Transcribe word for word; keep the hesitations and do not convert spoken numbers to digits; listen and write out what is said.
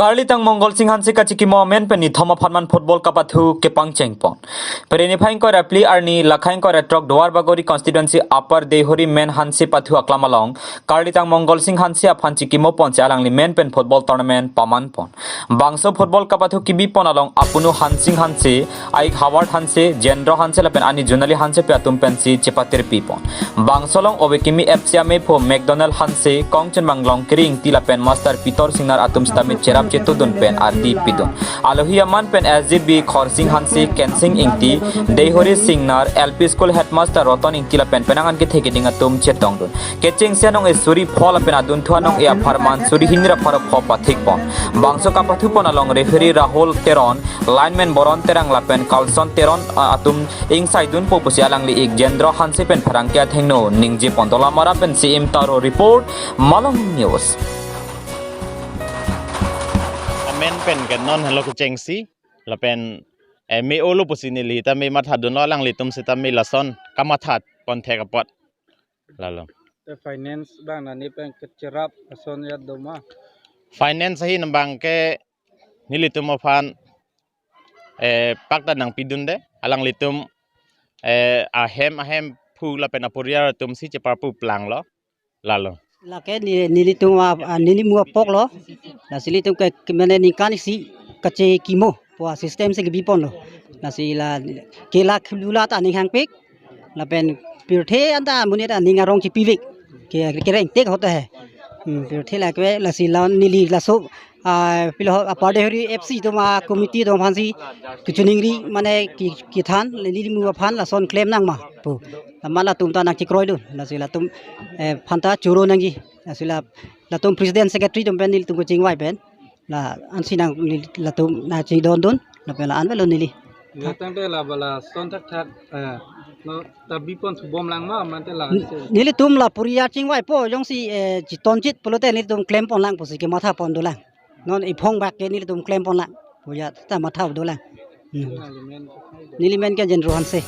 Karlitang Mongol Sing Hanse kachikimo amen pen nithom aphan man football kapathu kepangcheng pon. Pere niphai ingkoi ra phli arni, lakha ingkoi ra throk Duarbagori constituency Upper Deihori men Hanse pathu aklam along Karlitang Mongol Sing Hanse aphan chikimo ponsi alangli men pen football tournament paman pon. Bangso football kapathu kebi pon along apunu Hansing Hanse, aik Howard Hanse, Jendro Hanse lapen ani Junali Hansepi atum pensi chepatirpi pon. Bangso along ove kimi F C amepho McDonald Hanse, kongchunbang Longkiri Ingti lapen Master Peter Singnar atum sitame cherap chetudun pen ardi pidun. Alohi aman pen S G B Khorsing Hanse, Kensing Ingti, Deihori Singnar, L P School Headmaster Roton Ingti lapen penang an kethe keding atum chetongdun. Kechengsi anong-e suri pho lapen adunthu anong-e apharman suri hini ra pharo pho pathik pon. Bangso kapathu pon along referee Rahul Teron, lineman Boron Terang lapen Carlson Teron, ah, atum ingsaidunpo pusi alangli ik Jendro Hanse pen pherangke athengno ningje pon. Dolamara pensi Imtaro report, Malong News. Amen pen ke non helo kechengsi lapen, eh, me-olo pusi neli tame mathadunlo, alanglitum sitame lason kamatha pon thek apot. Lalo. Te finance abang nani pen kecherap ason ya doma. Finance ahin abang ke nelitum aphan, eh, pakta nangpidunde, alanglitum, eh, ahem ahem phu lapen aporiar atum si cheparpu planglo. Lalo. Lake ni, nelitum a, a, nelimu apoklo. Lasi nelitum ke, ke mane ningkan isi kachikimo pu a-system si kebi ponlo. Lasi la ke la khibula ta ning hangpik. Lapen pirthe anta amonit ta ning arong chipivek. Ke, kereng tek hota hai. Hmm, pirthe lake lasi la neli laso, ah, pilo Upper Deihori F C atum a-committee atum aphansi kachiningri mane ki, kethan nelimu aphan lason klem nangma pu. Amat latum ta nangchekroidun. Lasi latum, eh, aphanta choro nangji. Lasi la, latum president secretary atum pen nelitum kachingvai pen. La ansi nang neli latum nangchedondun. Lapen la-an avelo neli. Ya tangte la bala son thakthak, eh, no ta bi pon subom lang ma, mante la. Nelitum la poriar chingvaipo, jongsi, eh, chitonchit pulote nelitum klem pon lang pusi kematha pon dolang. Non iphong bak ke nelitum klem pon lang. Puya ta matha dolang. Hmm. Neli men, neli men ke Jendro Hanse.